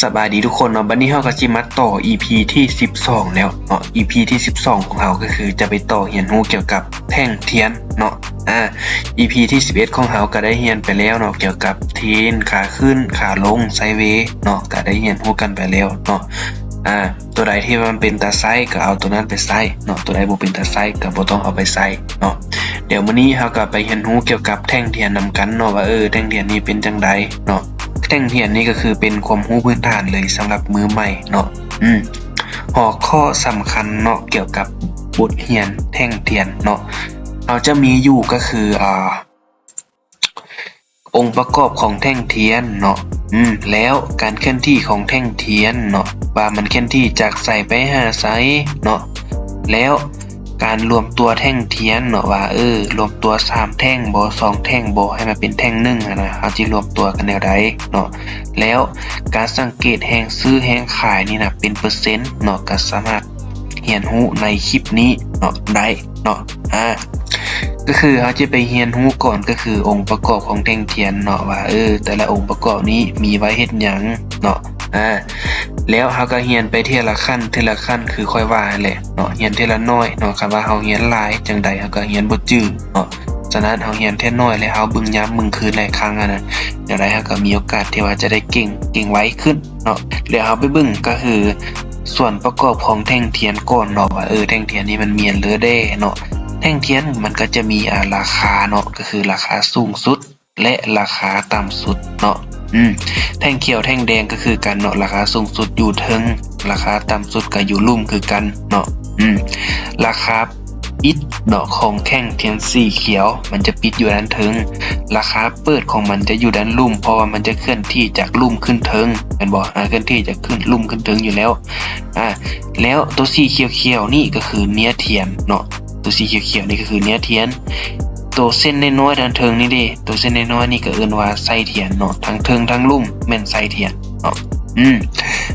ສະບາຍດີທຸກຄົນເນາະ, ບັດນີ້ເຮົາກໍຊິມາຕໍ່ ອີພີ ທີສິບສອງແລ້ວເນາະ. ອີພີ ທີສິບສອງຂອງເຮົາກໍຄືຈະໄປຕໍ່ຮຽນຮູ້ກ່ຽວກັບແທ່ງທຽນເນາະ. ອາ ອີພີ ທີສິບເອັດຂອງເຮົາກໍໄດ້ຮຽນໄປແລ້ວເນາະ, ກ່ຽວກັບເທຣນ ຂາຂຶ້ນ ຂາລົງ ໄຊເວເນາະ, ກໍໄດ້ຮຽນຮູ້ກັນໄປແລ້ວເນາະ. ອາ ຕົວໃດທີ່ວ່າມັນເປັນຕາໃຊ້ກໍເອົາຕົວນັ້ນໄປໃຊ້ເນາະ, ຕົວໃດບໍ່ເປັນຕາໃຊ້ກໍບໍ່ຕ້ອງເອົາໄປໃຊ້ເນາະ. ດຽວມື້ນີ້ເຮົາກໍໄປຮຽນຮູ້ກ່ຽວກັບແທ່ງທຽນນຳກັນເນາະ ວ່າ ເອີ ແທ່ງທຽນນີ້ເປັນຈັ່ງໃດເນາະ. ແທ່ງທຽນນີ້ກໍຄືເປັນຄວາມຮູ້ພື້ນຖານເລີຍສຳລັບມືໃໝ່ເນາະ. ອືມ ຫົວຂໍ້ສຳຄັນເນາະ ກ່ຽວກັບບົດຮຽນແທ່ງທຽນເນາະ ເຮົາຈະມີຢູ່ກໍຄື ອາ ອົງປະກອບຂອງແທ່ງທຽນເນາະ. ອືມ ແລ້ວການເຄື່ອນທີ່ຂອງແທ່ງທຽນເນາະ ວ່າມັນເຄື່ອນທີ່ຈາກໃສໄປຫາໃສເນາະ. ແລ້ວການລວມຕົວແທ່ງທຽນເນາະ ວ່າ ເອີ ລວມຕົວສາມແທ່ງບໍ ສອງແທ່ງບໍ ໃຫ້ມາເປັນແທ່ງໜຶ່ງຫັ້ນນະ, ເຮົາຊິລວມຕົວກັນແນວໃດເນາະ. ແລ້ວການສັງເກດແຮງຊື້ແຮງຂາຍນີ້ນະ ເປັນເປີເຊັນເນາະ ກໍສາມາດຮຽນຮູ້ໃນຄລິບນີ້ເນາະ ໄດ້ເນາະ. ອາ ກໍຄືເຮົາຈະໄປຮຽນຮູ້ກ່ອນ ກໍຄືອົງປະກອບຂອງແທ່ງທຽນເນາະ ວ່າ ເອີ ແຕ່ລະອົງປະກອບນີ້ມີໄວ້ເຮັດຫຍັງເນາະ. ອາ ແລ້ວເຮົາກໍຮຽນໄປເທື່ອລະຂັ້ນ ເທື່ອລະຂັ້ນ ຄືຂ້ອຍວ່າຫັ້ນແຫຼະເນາະ, ຮຽນເທື່ອລະໜ້ອຍເນາະ. ຄັນວ່າເຮົາຮຽນຫຼາຍຈັ່ງໃດເຮົາກໍຮຽນບໍ່ຈື່ເນາະ. ສະນັ້ນເຮົາຮຽນເທື່ອໜ້ອຍ ແລ້ວເຮົາເບິ່ງຢ້ຳເບິ່ງຄືນຫຼາຍຄັ້ງຫັ້ນນະ, ແນວໃດເຮົາກໍມີໂອກາດທີ່ວ່າຈະໄດ້ເກັ່ງ ເກັ່ງໄວຂຶ້ນເນາະ. ແລ້ວເຮົາໄປເບິ່ງກໍຄືສ່ວນປະກອບຂອງແທ່ງທຽນກ່ອນເນາະ ວ່າ ເອີ ແທ່ງທຽນນີ້ມັນມີຫຍັງເລີແດ່ເນາະ. ແທ່ງທຽນມັນກໍຈະມີ ອາ ລາຄາເນາະ ກໍຄືລາຄາສູງສຸດ ແລະ ລາຄາຕ່ຳສຸດເນາະ. ອືມ ແທ່ງຂຽວແທ່ງແດງກໍຄືກັນເນາະ, ລາຄາສູງສຸດຢູ່ເທິງ ລາຄາຕ່ຳສຸດກໍຢູ່ລຸ່ມຄືກັນເນາະ. ອືມ ລາຄາປິດເນາະ ຂອງແທ່ງທຽນສີຂຽວ ມັນຈະປິດຢູ່ດ້ານເທິງ, ລາຄາເປີດຂອງມັນຈະຢູ່ດ້ານລຸ່ມ ເພາະວ່າມັນຈະເຄື່ອນທີ່ຈາກລຸ່ມຂຶ້ນເທິງ ແມ່ນບໍ່? ອາ ເຄື່ອນທີ່ຈາກຂຶ້ນ ລຸ່ມຂຶ້ນເທິງຢູ່ແລ້ວ. ອາ ແລ້ວໂຕສີຂຽວໆນີ້ກໍຄືເນຍທຽນເນາະ, ໂຕສີຂຽວໆນີ້ກໍຄືເນຍທຽນ. ໂຕເສັ້ນນ້ອຍໆດ້ານເທິງນີ້ເດ, ໂຕເສັ້ນນ້ອຍໆນີ້ກໍເອີ້ນວ່າໄສ້ທຽນເນາະ, ທັງເທິງທັງລຸ່ມແມ່ນໄສ້ທຽນເນາະ. ອືມ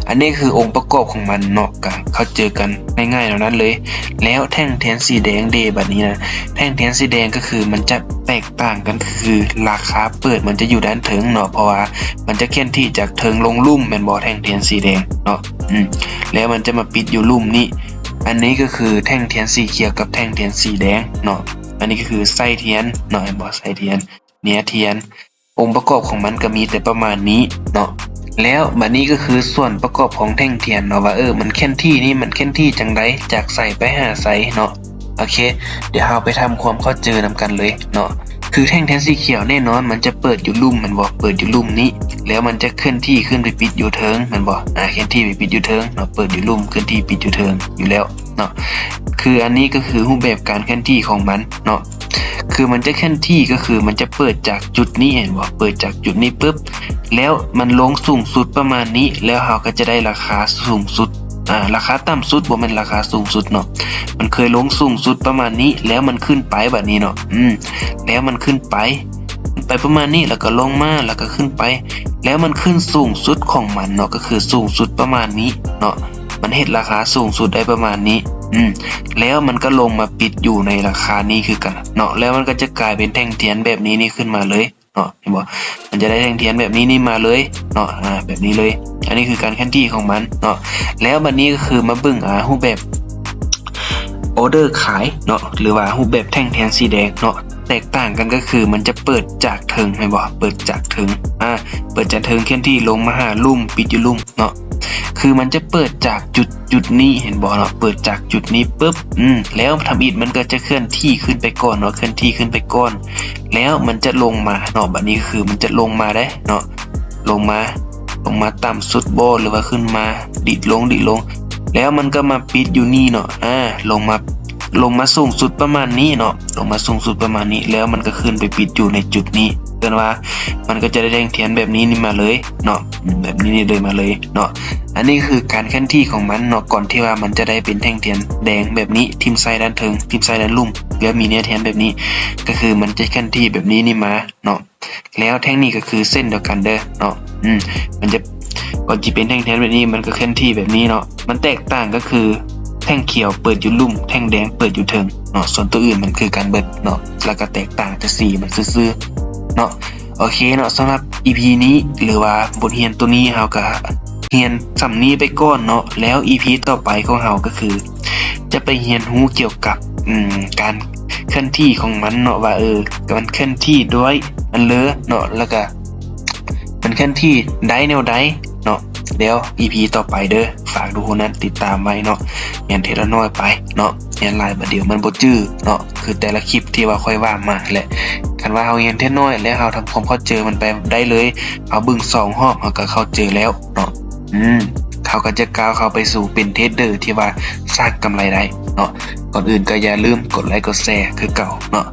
ອັນນີ້ຄືອົງປະກອບຂອງມັນເນາະ, ກະເຂົ້າໃຈກັນງ່າຍໆແນວນັ້ນເລີຍ. ແລ້ວແທ່ງທຽນສີແດງເດ ບັດນີ້ນະ, ແທ່ງທຽນສີແດງກໍຄືມັນຈະແຕກຕ່າງກັນ ຄືລາຄາເປີດມັນຈະຢູ່ດ້ານເທິງເນາະ, ເພາະວ່າມັນຈະເຄື່ອນທີ່ຈາກເທິງລົງລຸ່ມ ແມ່ນບໍ່? ແທ່ງທຽນສີແດງເນາະ. ອືມ ແລ້ວມັນຈະມາປິດຢູ່ລຸ່ມນີ້. ອັນນີ້ກໍຄືແທ່ງທຽນສີຂຽວກັບແທ່ງທຽນສີແດງເນາະ. ອັນນີ້ກໍຄືໄສ້ທຽນເນາະ, ເຫັນບໍ່? ໄສ້ທຽນ ເນຍທຽນ. ອົງປະກອບຂອງມັນກໍມີແຕ່ປະມານນີ້ເນາະ. ແລ້ວບັດນີ້ກໍຄືສ່ວນປະກອບຂອງແທ່ງທຽນເນາະ ວ່າ ເອີ ມັນເຄື່ອນທີ່ນີ້ ມັນເຄື່ອນທີ່ຈັ່ງໃດ ຈາກໃສໄປຫາໃສເນາະ. ໂອເຄ ດຽວເຮົາໄປທຳຄວາມເຂົ້າໃຈນຳກັນເລີຍເນາະ. ຄືແທ່ງທຽນສີຂຽວແນ່ນອນ ມັນຈະເປີດຢູ່ລຸ່ມ ແມ່ນບໍ່? ເປີດຢູ່ລຸ່ມນີ້ ແລ້ວມັນຈະເຄື່ອນທີ່ຂຶ້ນໄປປິດຢູ່ເທິງ ແມ່ນບໍ່? ອາ ເຄື່ອນທີ່ໄປປິດຢູ່ເທິງເນາະ, ເປີດຢູ່ລຸ່ມ ເຄື່ອນທີ່ປິດຢູ່ເທິງຢູ່ແລ້ວເນາະ. ຄືອັນນີ້ກໍຄືຮູບແບບການເຄື່ອນທີ່ຂອງມັນເນາະ. ຄືມັນຈະເຄື່ອນທີ່ ກໍຄືມັນຈະເປີດຈາກຈຸດນີ້ ເຫັນບໍ່? ເປີດຈາກຈຸດນີ້ປຶບ ແລ້ວມັນລົງສູງສຸດປະມານນີ້ ແລ້ວເຮົາກໍຈະໄດ້ລາຄາສູງສຸດ ອາ ລາຄາຕ່ຳສຸດ ບໍ່ແມ່ນລາຄາສູງສຸດເນາະ, ມັນເຄີຍລົງສູງສຸດປະມານນີ້ ແລ້ວມັນຂຶ້ນໄປ ບັດນີ້ເນາະ. ອືມ ແລ້ວມັນຂຶ້ນໄປ ໄປປະມານນີ້ ແລ້ວກໍລົງມາ ແລ້ວກໍຂຶ້ນໄປ ແລ້ວມັນຂຶ້ນສູງສຸດຂອງມັນເນາະ, ກໍຄືສູງສຸດປະມານນີ້ເນາະ. ມັນເຮັດລາຄາສູງສຸດໄດ້ປະມານນີ້ ອືມ ແລ້ວມັນກໍລົງມາປິດຢູ່ໃນລາຄານີ້ຄືກັນເນາະ, ແລ້ວມັນກໍຈະກາຍເປັນແທ່ງທຽນແບບນີ້ນີ້ຂຶ້ນມາເລີຍເນາະ, ເຫັນບໍ່? ມັນຈະໄດ້ແທ່ງທຽນແບບນີ້ນີ້ມາເລີຍເນາະ, ອາ ແບບນີ້ເລີຍ. ອັນນີ້ຄືການເຄື່ອນທີ່ຂອງມັນເນາະ. ແລ້ວບັດນີ້ກໍຄືມາເບິ່ງ ອາ ຮູບແບບອໍເດີຂາຍເນາະ ຫຼືວ່າຮູບແບບແທ່ງທຽນສີແດງເນາະ. ແຕກຕ່າງກັນກໍຄືມັນຈະເປີດຈາກເທິງ ແມ່ນບໍ່? ເປີດຈາກເທິງ ອາ ເປີດຈາກເທິງ ເຄື່ອນທີ່ລົງມາຫາລຸ່ມ ປິດຢູ່ລຸ່ມເນາະ. ຄືມັນຈະເປີດຈາກຈຸດ ຈຸດນີ້ ເຫັນບໍ່ເນາະ? ເປີດຈາກຈຸດນີ້ປຶບ ອືມ ແລ້ວທຳອິດມັນກໍຈະເຄື່ອນທີ່ຂຶ້ນໄປກ່ອນເນາະ, ເຄື່ອນທີ່ຂຶ້ນໄປກ່ອນ ແລ້ວມັນຈະລົງມາເນາະ. ບັດນີ້ຄືມັນຈະລົງມາເດ້ເນາະ, ລົງມາ ລົງມາຕ່ຳສຸດບໍ ຫຼືວ່າຂຶ້ນມາ ດິດລົງ ດິດລົງ ແລ້ວມັນກໍມາປິດຢູ່ນີ້ເນາະ. ອາ ລົງມາ ລົງມາສູງສຸດປະມານນີ້ເນາະ, ລົງມາສູງສຸດປະມານນີ້ ແລ້ວມັນກໍຂຶ້ນໄປປິດຢູ່ໃນຈຸດນີ້. ເອີ້ນວ່າມັນກໍຈະໄດ້ແທ່ງທຽນແບບນີ້ນີ້ມາເລີຍເນາະ, ອືມ ແບບນີ້ນີ້ເລີຍ ມາເລີຍເນາະ. ອັນນີ້ຄືການເຄື່ອນທີ່ຂອງມັນເນາະ, ກ່ອນທີ່ວ່າມັນຈະໄດ້ເປັນແທ່ງທຽນແດງແບບນີ້ ຖິ້ມໃສ່ດ້ານເທິງ ຖິ້ມໃສ່ດ້ານລຸ່ມ ແລ້ວມີເນື້ອທຽນແບບນີ້ ກໍຄືມັນຈະເຄື່ອນທີ່ແບບນີ້ນີ້ມາເນາະ. ແລ້ວແທ່ງນີ້ກໍຄືເຊັ່ນດຽວກັນເດີເນາະ, ອືມ ມັນຈະ ກ່ອນຊິເປັນແທ່ງທຽນແບບນີ້ ມັນກໍເຄື່ອນທີ່ແບບນີ້ເນາະ. ມັນແຕກຕ່າງກໍຄືແທ່ງຂຽວເປີດຢູ່ລຸ່ມ ແທ່ງແດງເປີດຢູ່ເທິງເນາະ. ສ່ວນຕົວອື່ນມັນຄືກັນເບິດເນາະ, ແລ້ວກໍແຕກຕ່າງແຕ່ສີມັນຊື່ໆເນາະ. ໂອເຄເນາະ, ສຳລັບອີພີນີ້ ຫຼືວ່າບົດຮຽນໂຕນີ້ ເຮົາກໍ ຮຽນສ່ຳນີ້ໄປກ່ອນເນາະ ແລ້ວອີພີຕໍ່ໄປຂອງເຮົາກໍຄື ຈະໄປຮຽນຮູ້ກ່ຽວກັບ ອືມ ການເຄື່ອນທີ່ຂອງມັນເນາະ ວ່າ ເອີ ມັນເຄື່ອນທີ່ດ້ວຍອັນເລີເນາະ ແລ້ວກໍມັນເຄື່ອນທີ່ໄດ້ແນວໃດເນາະ. ແລ້ວອີພີຕໍ່ໄປເດີ ຝາກທຸກຄົນນັ້ນຕິດຕາມໄວ້ເນາະ ຮຽນເທື່ອລະໜ້ອຍໄປເນາະ ຮຽນຫຼາຍບາດດຽວມັນບໍ່ຈື່ເນາະ ຄືແຕ່ລະຄລິບທີ່ວ່າຂ້ອຍວ່າມາແຫຼະ. ຄັນວ່າເຮົາຮຽນເທື່ອໜ້ອຍ ແລ້ວເຮົາທຳຄວາມເຂົ້າໃຈມັນໄປໄດ້ເລີຍ ເຮົາເບິ່ງສອງຮອບ ເຮົາກໍເຂົ້າໃຈແລ້ວເນາະ ອືມ ເຮົາກໍຈະກ້າວເຂົ້າໄປສູ່ເປັນເທຣດເດີທີ່ວ່າສ້າງກຳໄລໄດ້ເນາະ. ກ່ອນອື່ນກໍຢ່າລືມກົດໄລກົດແຊຄືເກົ່າເນາະ.